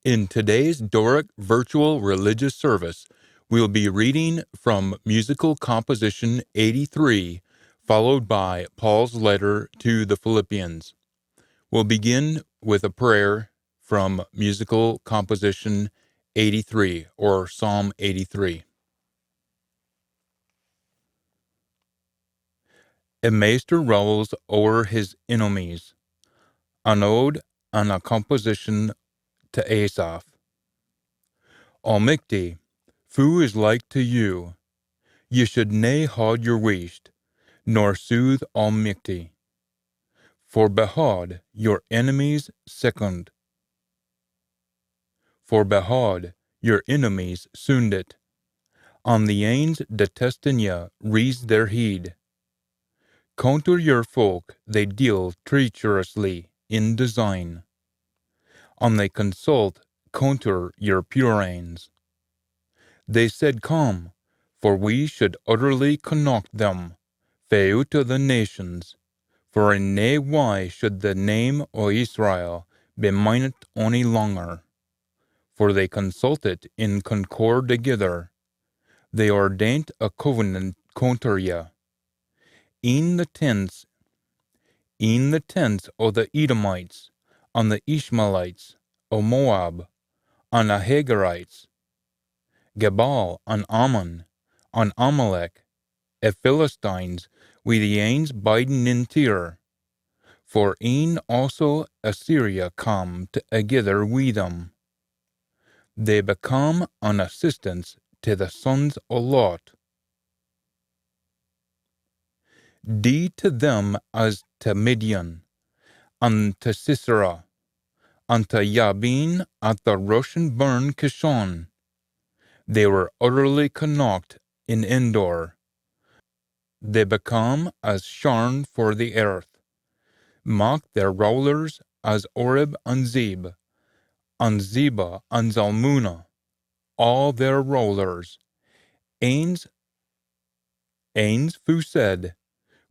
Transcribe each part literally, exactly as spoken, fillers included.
In today's Doric virtual religious service, we'll be reading from musical composition eighty-three, followed by Paul's letter to the Philippians. We'll begin with a prayer from musical composition eighty-three, or Psalm eighty-three. A maister rowls ower his enemies. An ode an a composition to Asaph. Almichty, foo is like to you? Ye should nae haud your wheesht, nor soothe Almichty. For behaud, your enemies sickened. For behaud, your enemies soondit, an the anes detestin ye raise their heid. Conter your folk they deal treacherously in design, an they consult conter your pure anes. They said, come, for we should utterly connacht them fae oot o the nations, for in nae wye should the name o Israel be mindit ony langer. For they consultit in concord thegither, they ordaint a covenant conter ye. Een the tents, een the tents o the Edomites, an the Ishmaelites, o Moab, an a Hagarites, Gebal, an Ammon, an Amalek, a Philistines, wi the anes bidin in Tyre. For een also Assyria come thegither wi them. They become an assistance to the sons o Lot. Dee to them as to Midian, an to Sisera, an to Jabin at the rushin burn Kishon. They were utterly connacht in Endor. They become as sharn for the earth. Mak their rowlers as Oreb an Zeeb, an Zebah an Zalmunna, aa their rowlers. Anes, anes foo said,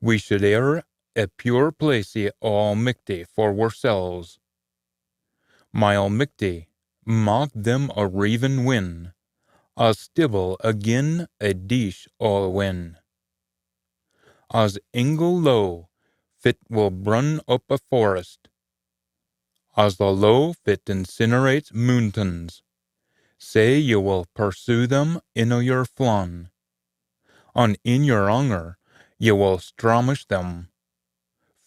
we should heir a pure placie o Almichty for wirsels. My Almichty, mak them a reivin win, as stibble agin a deesh o win. As ingle lowe, fit will brun up a forest, as the lowe fit incinerates moontains, sae ye will pursue them in a your flan. An in your anger ye will stramash them,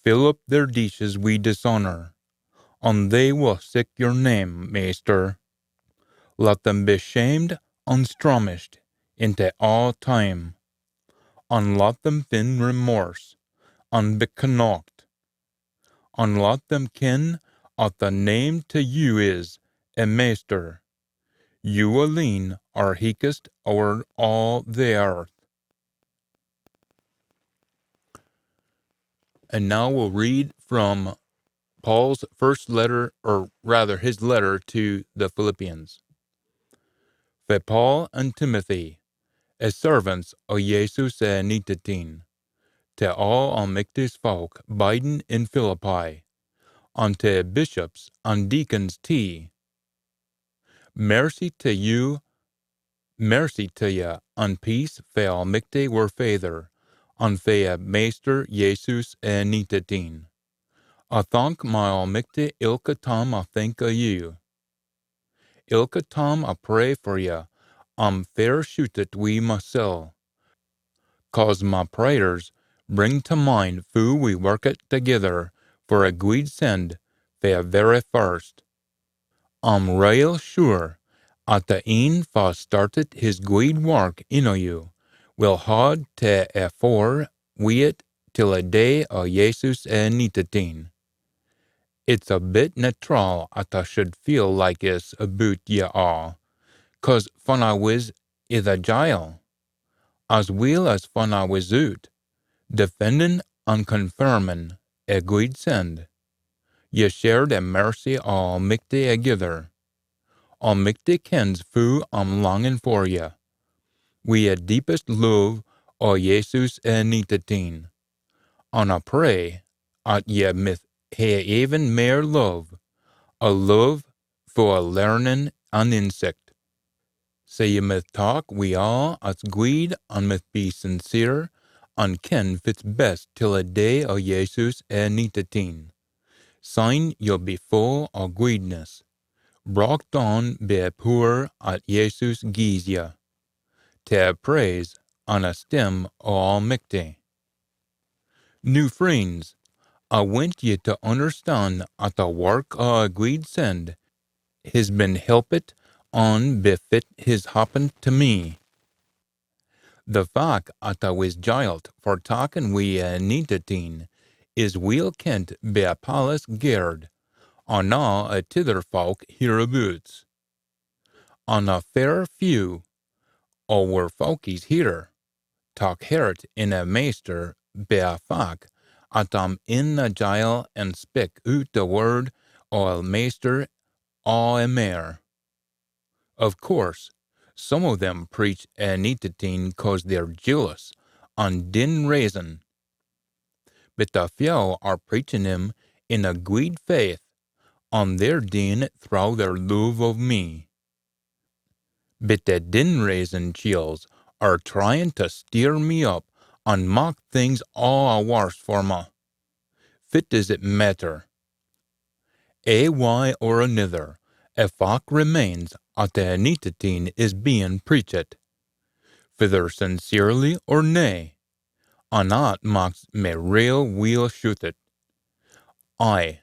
fill up their deeshes wi dishonour, an they will sick your name, Maister. Let them be shamed an stramashed intae aa time, an let them fin remorse, an be connacht, an let them ken at the name to you is a Maister. You aleen are heichest ower aa the earth. And now we'll read from Paul's first letter, or rather his letter to the Philippians. Fae Paul an Timothy, as servants o Jesus e Anintit Een, to aa Almichty's folk bidin in Philippi, an to bishops an deacons tee. Mercy to you, mercy to ye, an peace fae Almichty wir Faither, an fae e Maister Jesus e Anintit Een. I thank my Almichty ilka time I think o you. Ilka time I pray for ye, I'm fair shootit wi masel, cause my prayers bring to mind foo we workit thegither for e gweed send fae e verra first. I'm rael sure at the een fa startit his gweed wark in o you will haud tae e fore wi it till e day o Jesus e Anintit Een. It's a bit natral at I should feel like this aboot ye aa, cause fan I wis i the jile, as weel as fan I wis oot, defendin an confirmin e gweed send, ye shared e mercy o Almichty egither. Almichty kens foo I'm longin for ye, wi e deepest love o Jesus e Anintit Een. An I pray at ye mith hae even mair love, a love fu a learnin an insicht. Sae ye mith tak wi aa at's gweed an mith be sincere, an ken fit's best till a day o Jesus e Anintit Een. Syne ye'll be full o gweedness, brocht on bi e pooer at Jesus gies ye, tae e praise an esteem o Almichty. Noo, freens, I wint ye tae unnerstan at e wark o e gweed send his been helpit on bi fit his happened tae me. The fac at I wis jiled for takkin wi e Anintit Een is weel kent bi e palace gaird, an aa e tither fowk hereaboots. An a fair few o wir fowkies here tak hert in e Maister bi e fac at A'm in e jile an spik oot e wird o e Maister aa e mair. Of course, some o them preach e Anintit Een cause they're jealous an din raisin, but e few are preachin him in a gweed faith, an they're deein it throwe their love o me. But e din raisin chiels are tryin tae steer me up an mak things aa e warse for me. Fit dis it maitter? Ae wye or anither, e fac remains at e Anintit Een is bein preached, fither sincerely or nae, an at maks me rael weel shooted. Aye,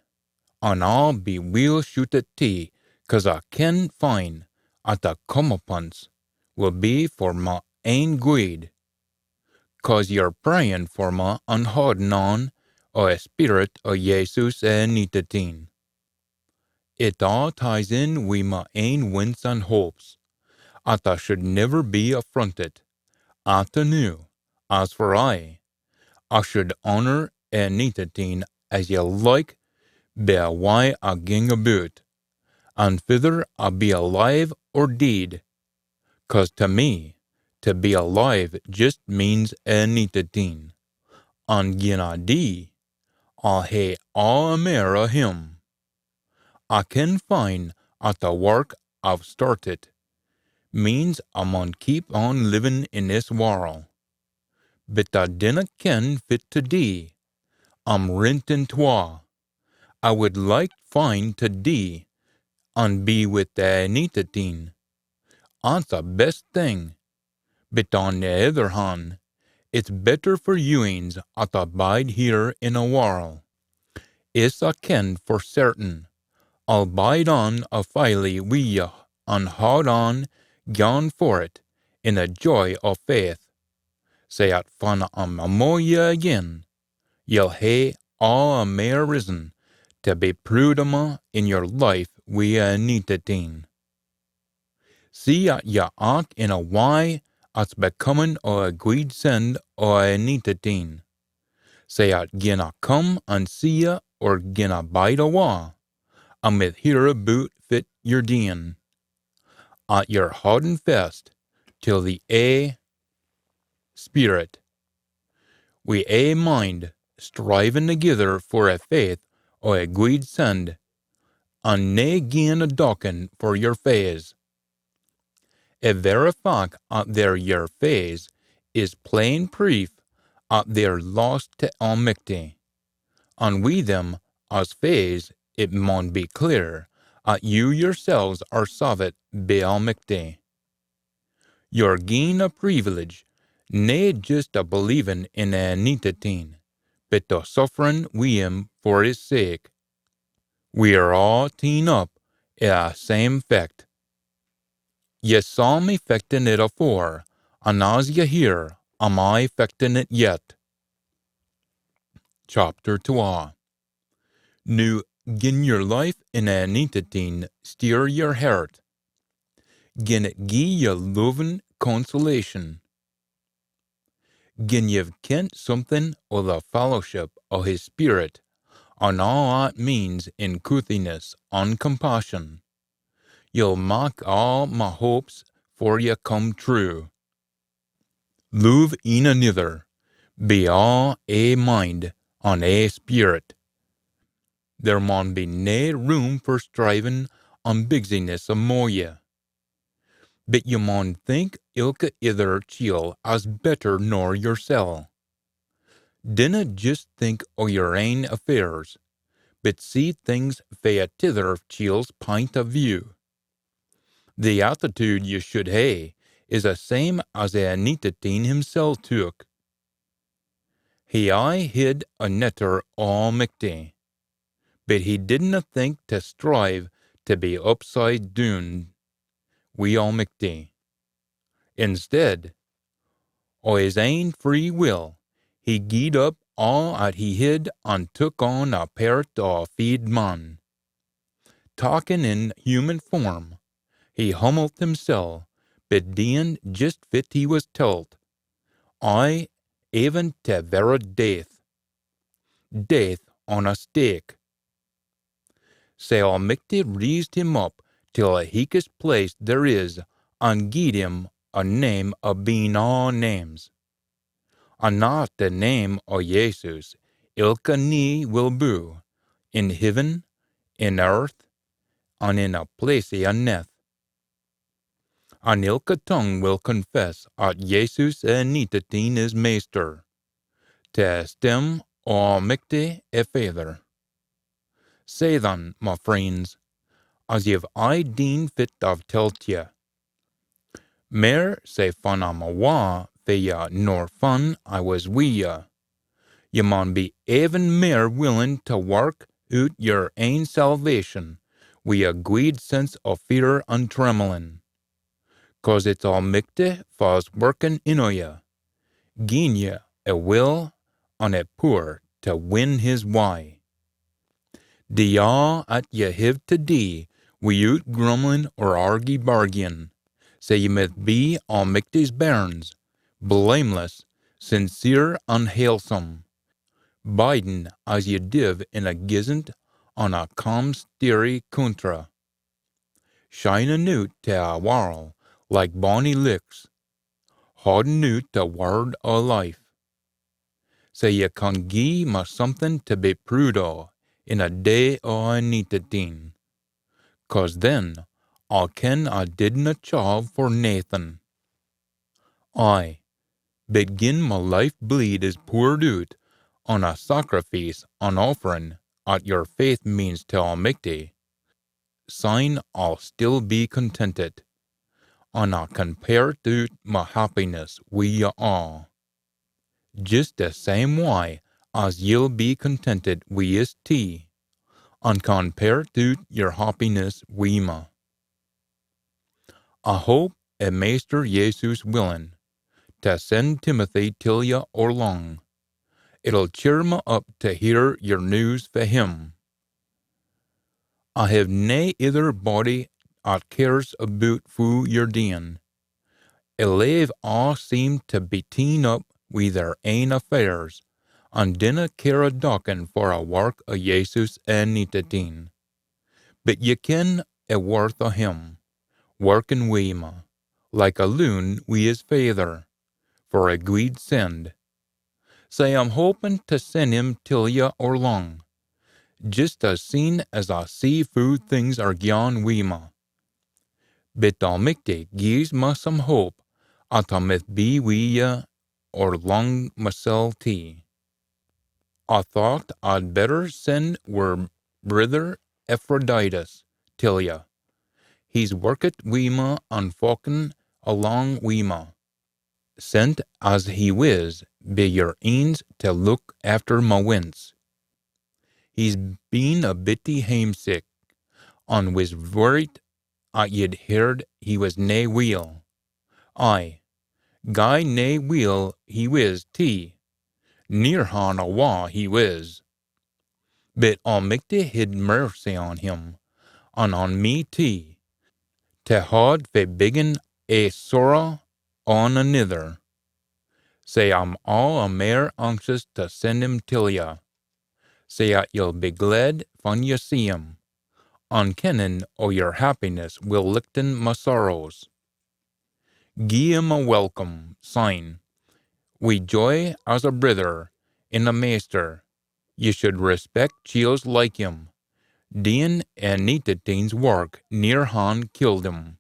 an A'll be weel shooted tee, cause A ken fine at e comeuppance will be for ma ain gweed, cause ye're prayin for ma an haudin on o e speerit o Jesus e Anintit Een. It aa ties in wi ma ain wints an hopes, at A should niver be affronted, at e noo, as for aye, A should honour e Anintit Een as ye like bi e wye A ging aboot, an fither A be alive or deid, cause tae me, tae be alive jist means e Anintit Een, an gin A dee, A'll hae aa e mair o him. A ken fine at e wark A've startit means A maun keep on livin in this warl, but A dinna ken fit tae dee. A'm rent in twa. A wid like fine tae dee an be wi e Anintit Een. At's e best thing, but on e ither han, it's better for you eens at A bide here in e warl. Is A ken for certain, A'll bide on e filie wi ye an haud on gyan for it in e joy o faith, sae at fan A'm amo ye again, ye'll hae aa e mair rizzon tae be prood o ma in yer life wi e Anintit Een. See at ye act in a wye at's becomin o e gweed send o e Anintit Een, sae at gin A come an see ye or gin A bide awa, A mith hear aboot fit ye're deein, at ye're haudin fest till the ae speerit, wi ae mind, strivin thegither for e faith o e gweed send, an nae giein a dockin for yer faes. E verra fac at they're yer faes is plain preef at they're lost tae Almichty, an wi them as faes it maun be clear at you yersels are savit bi Almichty. Ye're gien a preevilege, nae jist o believin in e Anintit Een, but o sufferin wi him for his sake. We're aa teen up i e same fecht. Ye saw me fechtin it afore, an as ye hear, am I fechtin it yet. Chapter twa. Noo, gin yer life in e Anintit Een steer yer hert, gin it gie ye lovin consolation, gin ye've kent something o the fellowship o his Spirit, an aa at means in couthiness an compassion, ye'll mak aa ma hopes for ye come true. Love een anither, be aa ae mind an ae spirit. There maun be nae room for strivin an bigsiness amo ye. But ye maun think ilka ither chiel as better nor yersel. Dinna jist think o yer ain affairs, but see things fae a tither chiel's pint o view. The attitude ye should hae is the same as the Anintit Een himsel took. He aye hid a netter o Almichty, but he didna think to strive to be upside doon wi Almichty. Instead, o his ain free will, he gied up aa at he hid an took on a pairt o a feed man. Takkin in human form, he hummelt himsel, bedeein jist fit he wis telt, ay, even to verra death. Death on a stake. Sae Almichty reesed him up till a heichest place there is, an gied him a name abeen aa names. An at the name o Jesus, ilka knee will boo, in heaven, in earth, an in a place aneth. An ilka tongue will confess at Jesus e Anintit Een is Maister, to e steem o Almichty e Faither. Sae then, ma freens, as ye've aye deen fit I've telt ye, mair sae fan I'm awa fae ye nor fan I wis wi ye, ye maun be even mair willin to wark oot yer ain salvation wi a gweed sense o fear an tremlin, cause it's Almichty fa's workin in o ye, giein ye e will an e pooer to win his wye. Dee aa at ye hiv to dee wi'oot grumblin or argy-bargyin, sae ye mith be Almichty's bairns, blameless, sincere an halesome, bidin as ye div in a gizzent an a calm steerie coontry, shinin oot to e warl like bonnie lichts, haudin oot e wird o life, sae ye can gie ma something to be prood o in e day o e Anintit Een, cause then I'll ken I didna chave for naething. Ay, but gin ma life bleed is poored oot on a sacrifice an offering at yer faith means to Almichty, syne I'll still be contented, an I can pairt oot ma happiness wi ye aa, jist e same wye as ye'll be contented wi is tee, an can pairt oot yer happiness wi ma. I hope, e Maister Jesus willin, to send Timothy till ye or lang. It'll cheer ma up to hear yer news fae him. I hiv nae ither body at cares aboot foo ye're deein. E lave aa seem to be teen up wi their ain affairs, an dinna care a docken for e wark o Jesus e Anintit Een. But ye ken e worth o him, workin wi ma, like a loon wi his faither, for a gweed send. Sae I'm hopin to send him till ye or lang, jist as seen as I see foo things are gyan wi ma. But Almichty gies ma some hope at I mith be wi ye or lang masel tee. I thocht I'd better send wir brither Epaphroditus till ye. He's workit wi ma an fochen alang wi ma, sent as he wis be yer eens to look efter ma wints. He's been a bittie hamesick, an wis worriet at ye'd heard he wis nae weel. Ay, gey nae weel he wis tee, near han awa he wis. But Almichty hid mercy on him, an on me tee, to haud fae biggin ae sorra on anither. Sae I'm aa e mair anxious to send him till ye, sae at ye'll be gled fan ye see him, an kennin o yer happiness will lichten ma sorrows. Gie him a welcome, syne, wi joy as a brither in e Maister. Ye should respect chiels like him, Deein e Anintit Een's wark near han killed him.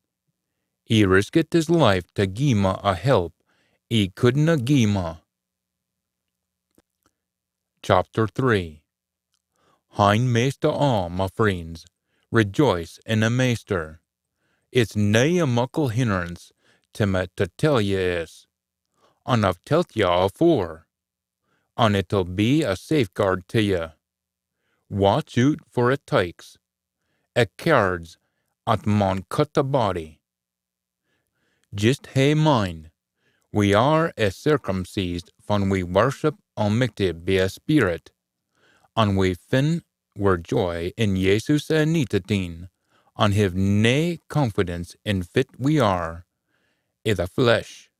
He riskit his life tae gie ma a help he couldna gie ma. Chapter three. Hinmaist o aa, ma freens, rejoice in e Maister. It's nae a muckle hinnerance tae me tae tell ye iss, an I've telt ye afore, an it'll be a safeguard tae ye. Watch oot for e tykes, e cairds at maun cut e body. Jist hae mind, we are e circumcised fan we worship Almichty be e Speerit, an we fin wir joy in Jesus e Anintit Een, an hiv nae confidence in fit we are i the flesh.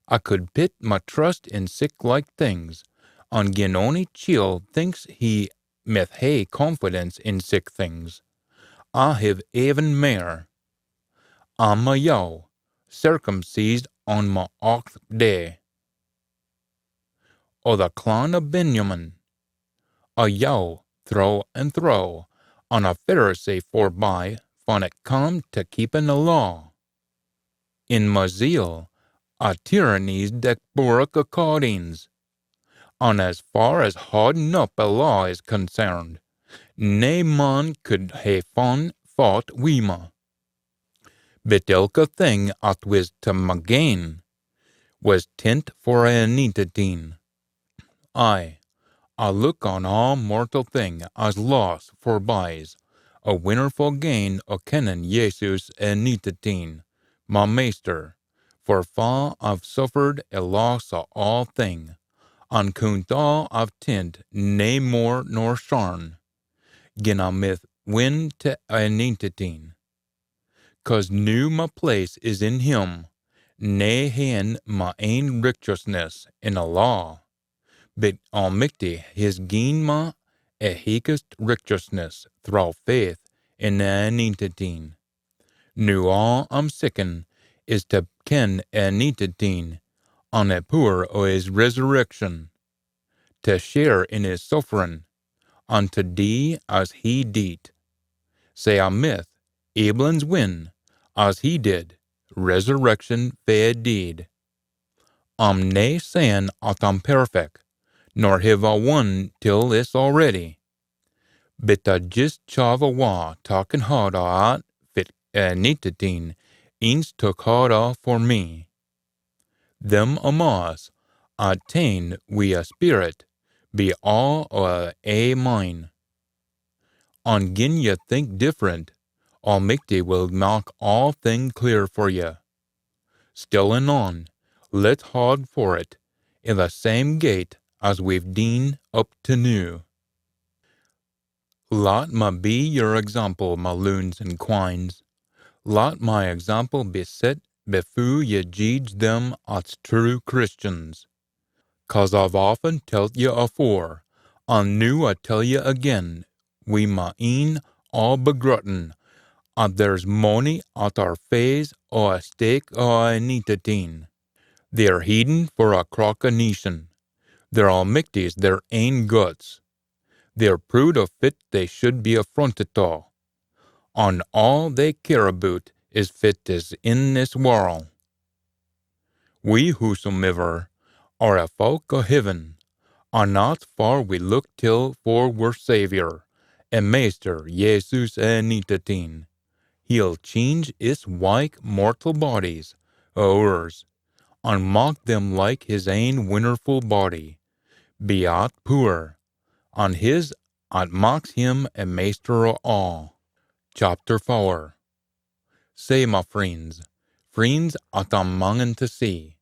I could pit ma trust in siclike things, an gin ony chiel thinks he mith hae confidence in sic things, I hiv aiven mair. I'm a Jew, circumcised on ma auchth day, o the clan o Benjamin, a Jew throwe an throwe, an a Pharisee forby fan it cam tae keepin e law. In ma zeal, I tyrannised e boorach o cordings, an as far as haudin up e law is concerned, nae man could hae fun faut wi ma. Bit ilka thing at wis tae ma gain wis tint for e Anintit Een. Ay, I look on aa mortal thing as loss forbyes e winnerfu gain o kennin Jesus e Anintit Een, ma Maister, for fa I've suffered e loss o aa thing, an coont aa I've tint nae mair nor sharn, gin I mith win tae e Anintit Een. Cause noo ma place is in him, nae haein ma ain richteousness in e law, bit Almichty his gien ma e heichest richteousness throwe faith in e Anintit Een. Noo aa I'm seekin is tae ken e Anintit Een, an e pooer o his resurrection, tae share in his sufferin, an tae dee as he deet, sae I mith, aiblins win, as he did, resurrection fae e deid. I'm nae sayin at I'm perfect, nor hiv I won till this already, bit I jist chave awa takkin haud o at fit e Anintit Een eence took haud o for me. Them among's at tane wi e Speerit be aa o ae mind. An gin ye think different, Almichty will mak aathing clear for ye. Still an on, let's haud forrit i the same gait as we've deen up tae noo. Lat ma be yer example, ma loons an quines. Lat ma example be set befoo ye jeedge them at's true Christians. Cause I've aften telt ye afore, an noo I tell ye again, wi ma een aa begruttin, at there's mony at are faes o e stake o e Anintit Een. They're heidin for a crock o neetion. They're Almichty's their ain guts. They're prood o fit they should be affrontit o, an aa they care aboot is fit is in this warl. We, hoosomivver, are a fowk o heaven, an at's far we look till for wir Saviour, e Maister Jesus e Anintit Een. He'll change is wyke mortal bodies o oors, an mak them like his ain winnerfu body, be at pooer, an his at maks him e maister o aa. Chapter fower. Sae, ma freens, freens at I'm mangin tae see,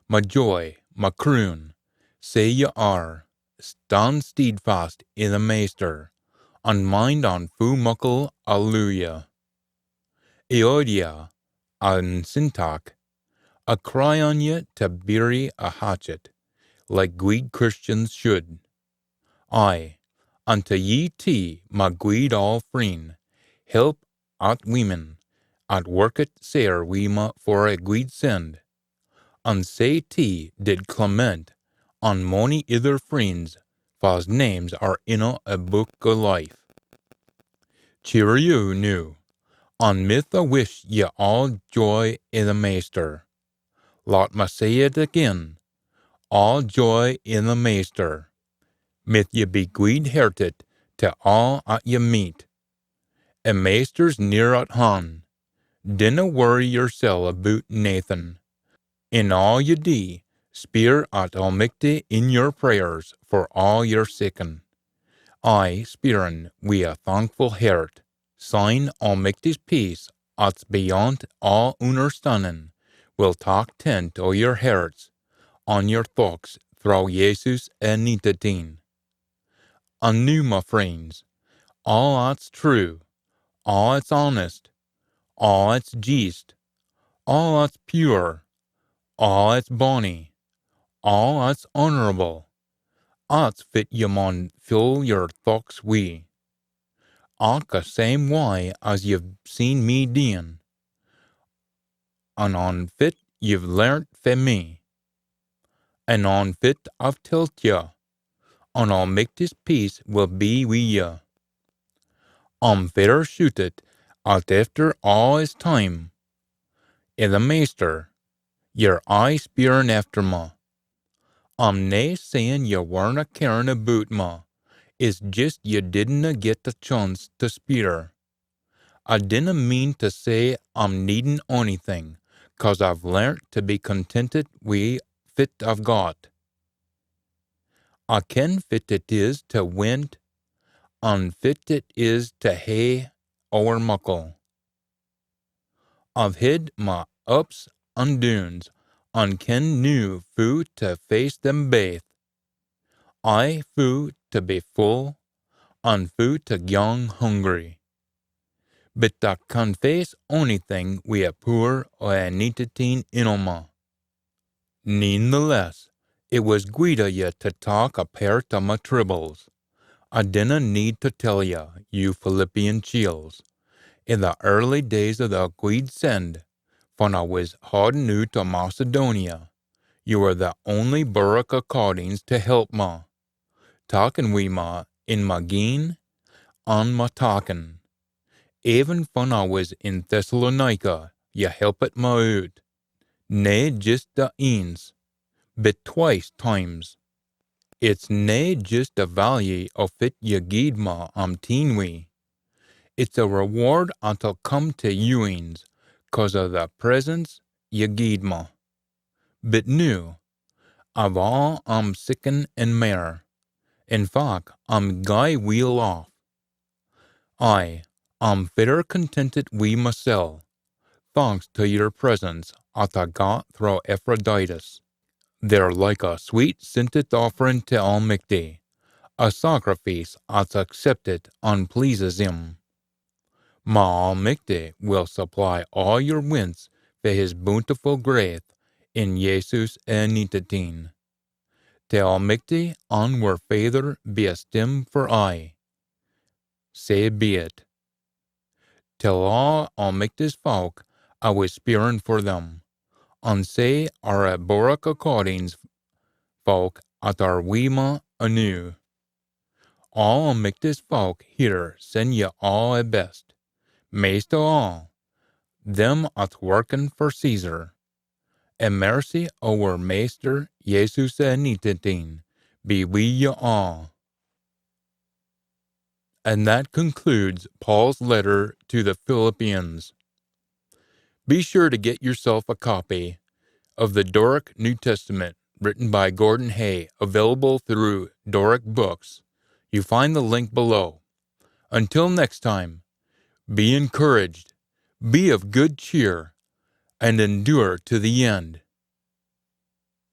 ma joy, ma croon, sae ye are, stan steadfast i the Maister, an mind on foo muckle I loo ye. Euodia an Syntyche, I cry on ye tae bury e hatchet, like gweed Christians should. Ay, an tae ye tee, ma gweed aul freen, help at weemen at workit sair wi ma for a gweed send, an sae tee did Clement, an mony ither freens, as names are inna a book o life. Cheerio noo, an mith I wish ye aa joy i the Maister. Lat me say it again, aa joy i the Maister. Mith ye be gweed-hertit tae aa at ye meet. A Maister's near at han. Dinna worry yersel aboot naethin. In aa ye dee, speir at Almichty in yer prayers for aa yer seekin. Aye speirin wi a thankfu hert. Syne Almichty's peace, at's beyond aa unnerstannin, will tak tent o yer herts an yer thochts throwe Jesus e Anintit Een. An noo, ma freens, aa at's true, aa at's honest, aa at's jeest, aa at's pure, aa at's bonny, aa at's honourable, at's fit ye maun fill yer thochts wi. Act e same wye as ye've seen me deein, an on fit ye've learnt fae me, an on fit I've telt ye, an Almichty's peace will be wi ye. I'm fair shootit at efter aa is time, i the Maister, ye're aye speirin efter me. I'm nae sayin ye werena carin aboot me, it's jist ye didna get the chance tae speir. I dinna mean tae say I'm needin onything, cause I've learnt tae be contentit wi fit I've got. I ken fit it is tae wint, an fit it is tae hae ower muckle. I've hid ma ups an doons, an ken noo foo tae face them baith. Aye foo tae be full, an foo tae gyang hungry. But I can face onything wi e pooer o e Anintit Een inno me. Neen the less, it wis gweed o ye tae tak a pairt o ma tribbles. I dinna need tae tell ye, you Philippian chiels, i the early days o the gweed send, fan I wis haudin oot o Macedonia, ye were the only burrock o cordings tae help me, takkin wi me in ma giein an ma takkin. Even fan I wis in Thessalonica, ye helpit me oot, nae jist the eence, but twice times. It's nae jist the value o fit ye gied me I'm teen wi. It's a reward at'll come tae you eens, cause o the presents ye gied me. But noo, I've aa I'm seekin an mair. In fac, I'm gey weel aff. Aye, I'm fair contentit wi masel, thanks tae yer presents at I got throwe Epaphroditus. They're like a sweet scentit offerin tae Almichty, a sacrifice at's acceptit an pleases him. Ma Almichty will supply aa yer wints fae his boontiful graith in Jesus e Anintit Een. Tae Almichty an wir Faither be esteem for aye. Sae be it. Tell aa Almichty's fowk I wis speirin for them, an sae are e Borrach Accordings fowk at are wi ma anoo. Aa Almichty's fowk here send ye aa e best, maist o aa, them at's workin for Caesar. E mercy o wir Maister Jesus e Anintit Een be wi ye aa. And that concludes Paul's letter to the Philippians. Be sure to get yourself a copy of the Doric New Testament written by Gordon Hay, available through Doric Books. You find the link below. Until next time, be encouraged, be of good cheer, and endure to the end.